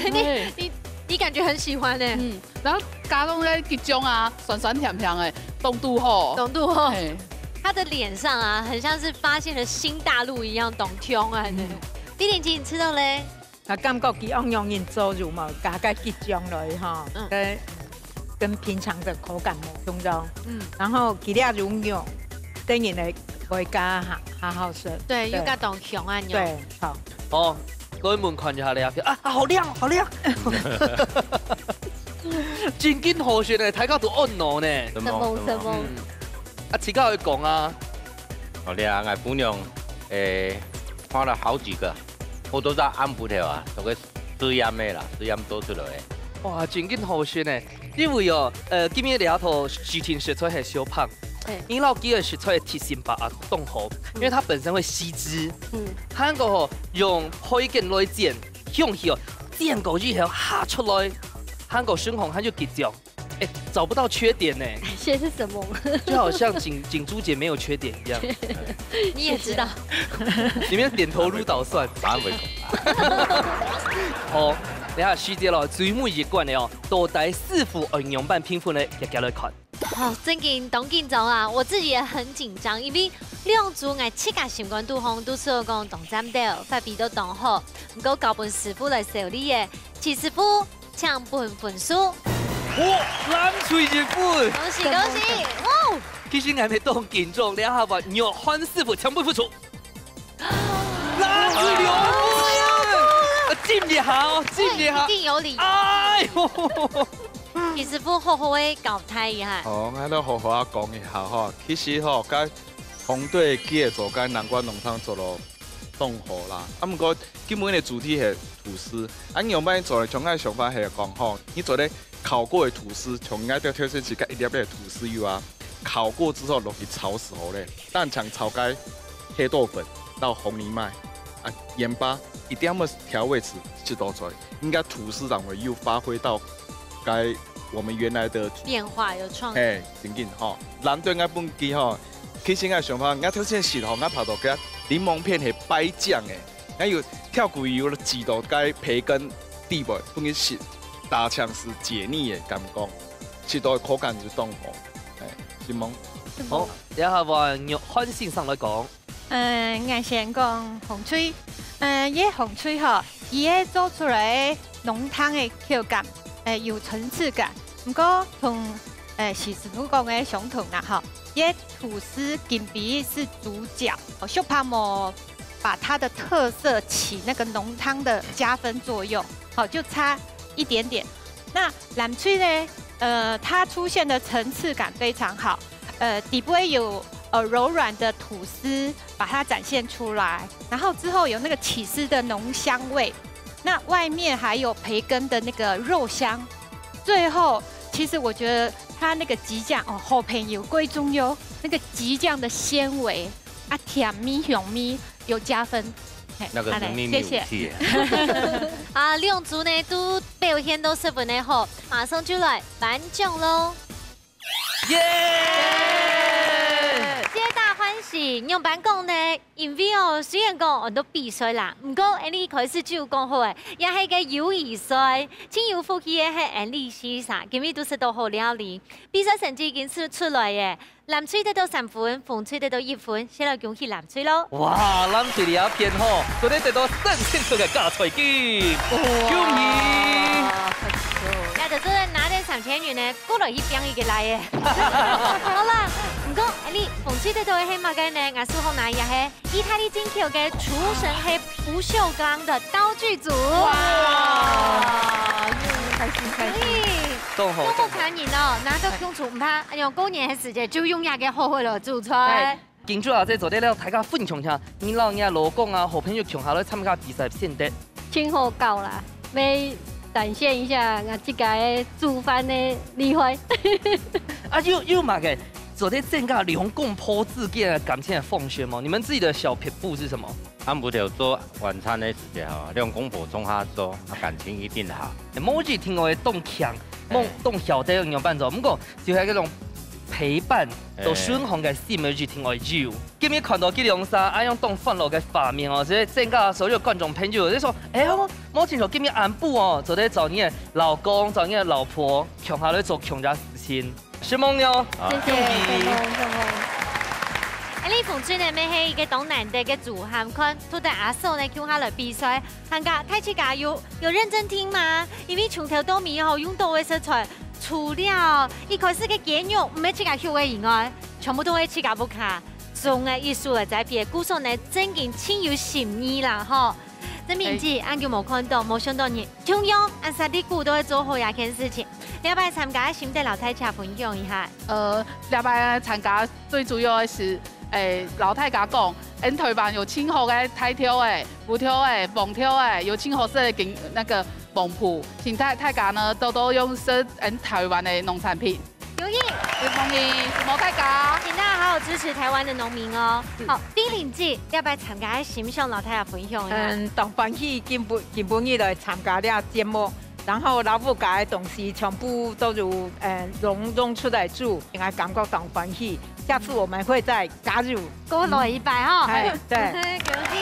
你你感覺很喜歡呢？嗯，然後加上該桔醬啊，酸酸甜甜的，當拄好。懂度哦，嘿，他的臉上啊，很像是發現了新大陸一樣，懂香啊。嗯李玲姐，你吃到嘞？啊，感覺佢樣樣人做就嘛，加个桔醬落去吼嗯，跟跟平常的口感無相同。嗯，然後佢這種肉，等於呢會加好好好食。對，對又加懂香啊，你。對，好。好，來問看一下這片啊，啊，好靚，好靚，正經好食呢，大家都按捺呢。什什麼什麼嗯，啊，自家會講啊，好靚，𠊎姑娘，誒，畫了好幾個，我都在暗晡頭啊，都个試驗个啦，試驗做出來个。哇，正經好食呢。因為哦，呃，今日這道視聽食材係小胖對，你老弟个食材个特性把握當好，因為它本身會吸汁，嗯，還過吼用海根來煎，香氣哦，煎過以後下出來，還過酸紅還有桔醬，哎，找不到缺點呢，這是什麼？就好像錦錦珠姐沒有缺點一樣，你也知道，你們點頭如搗蒜。馬上會講。好，等下時節咯，最尾一關个哦，到底師傅愛仰般評分呢？大家來看。好，正經當緊張啊！我自己也很緊張，因為兩組𠊎自家心肝肚項都係有講當讚斗，發揮到當好，毋過交分師傅來處理个。徐師傅，請分分數。哦，藍隊一分。恭喜恭喜！哇！其實𠊎也當緊張，這下換約翰師傅，請分分數。藍隊兩分，啊，進一下哦，進一下一。定有理。哎呦！徐師傅好好个交代一下。哦，𠊎都好好仔講一下吼。其實吼，該紅隊佢个做該南瓜濃湯做到當好啦。啊，毋過今晡日个主題係吐司，啊，你仰般做咧？像𠊎想法係講吼，你做咧烤過个吐司，像𠊎兜頭先食个一粒个吐司有啊。烤過之後落去炒時候咧，單淨炒該黑豆粉到紅藜麥啊、鹽巴，一點仔調味匙，這道菜應該廚師人會有發揮到該我們原來的，變化有創意。嘿，真緊吼。藍隊𠊎本身吼，其實𠊎想法，𠊎頭先食吼，𠊎拍到个檸檬片係白醬誒，𠊎有跳過有試到該培根底背，本身食，打槍是解膩的感覺，食到口感就當好。哎，檸檬。好，這下換玉涵先生來講。 嗯，𠊎先講紅隊。嗯，這紅隊吼，佢係做出來濃湯个口感，誒，有層次感。毋過同誒徐師傅講个相同啦吼，這吐司跟比係主角，哦，小白無把它的特色起那個濃湯的加分作用，好，就差一點點。那藍隊呢，呃，它出現的層次感非常好，呃，底部有呃柔軟的吐司，把它展现出来，然后之后有那个起司的浓香味，那外面还有培根的那个肉香，最后其实我觉得它那个桔醬哦，好朋友贵重哟，那个桔酱的纤维啊，甜味香味有加分。嘿，那个好嘞，秘密武谢谢。器耶。啊，兩組呢都表現到十分个好，馬上就來頒獎咯。耶！皆大歡喜，仰般講呢？因為哦，雖然講很多比賽啦，毋過恁呢開始就講好誒，也係个友誼賽，盡有福氣个係恁呢四儕，今日都食到好料理。比賽成績已經出出來誒，藍隊得到三分，紅隊得到一分，先來恭喜藍隊咯。哇，藍隊這片吼，做得得到三千塊个加菜金，恭喜！也就做得拿等三千元呢，過來去拚一個來誒。好啦，毋過恁呢紅隊得到个係麼个呢？𠊎手項拿个係義大利進口个廚神黑不鏽鋼的刀具組。哇，開心開心開心。所以，當好，中國客人哦，拿到共廚毋怕，哎喲，過年个時節就用這個好好來煮菜。今朝啊，這做得了，大家分享一下，你摎你个老公啊、好朋友共下來參加比賽，心得。盡好搞啦，要展現一下我自家个煮飯个厲害。啊，有有麼个做得增加兩公婆之間个感情个方式嗎？你們自己的小撇步是什麼？暗晡頭做晚餐个時節吼，兩公婆共下做，啊感情一定好。無一定愛當強，無當曉得用樣辦法，毋過就係該種陪伴，到順風个心个一定愛有。今日看到佢兩儕恁樣當歡樂个畫面哦，所以增加所有觀眾朋友就說，哎喲，無聽說今日暗晡哦，做得找你个老公，找你个老婆，共下來做共樣事情。承蒙你哦。好謝謝，承蒙承蒙。哎，你紅隊呢，乜係一個當難得个組合，看，都帶阿嫂呢，共下來比賽，大家大自家有有認真聽嗎？因為從頭到尾吼，用到个食材，除了一開始个雞肉毋係自家畜个以外，全部都係自家屋下種个，一手來栽培，故所呢，正經盡有心意啦吼。曾明姐，恁久無看到，無想到你 共樣，恁煞利鼓都會做好這件事情。這擺參加个心得摎大家分享一下。呃，這擺參加最主要个係，誒，摎大家講，𠊎台灣有盡好个大條个、烏條个、黃條个，有盡好食个金那個黃瓠，請大大家呢多多用食𠊎台灣个農產品。恭喜！有同意，承蒙大家。請大家好好支持台灣的農民哦。好，冰玲姐，這擺參加个心想摎大家分享一下。嗯，當歡喜今晡今晡日來參加這个節目，然後老屋家个東西全部都有，呃，用用出來煮，應該感覺當歡喜。下次我們會再加入。過來一擺哈。哎，對。恭喜！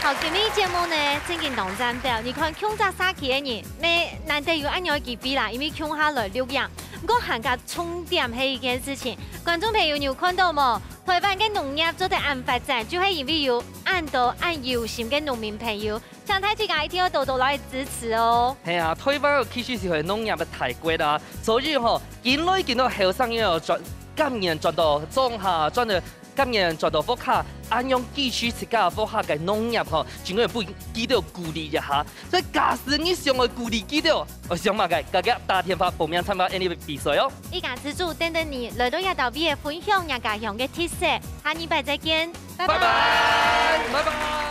好，今日節目呢，正經當讚爆。你看，共隻社區个人，乜難得有恁樣个機會啦，因為共下來錄影。毋過還較重點係一件事情，觀眾朋友，你有看到無？台灣个農業做得恁發展，就係因為有恁多恁有心个農民朋友，請大自家一定要多多來支持哦。係啊，台灣其實係農業个大國啊，所以吼，緊來緊多後生人哦，轉甘願轉到莊下，轉到甘願轉到屋下，恁樣支持自家屋下个農業吼，真个分佢兜鼓勵一下。所以假使你想愛鼓勵佢兜，愛想麼个，趕緊打電話報名參加𠊎俚个比賽哦。一家之煮等等你，來到這搭位个分享若家鄉个特色，下禮拜再見，拜拜拜，拜拜。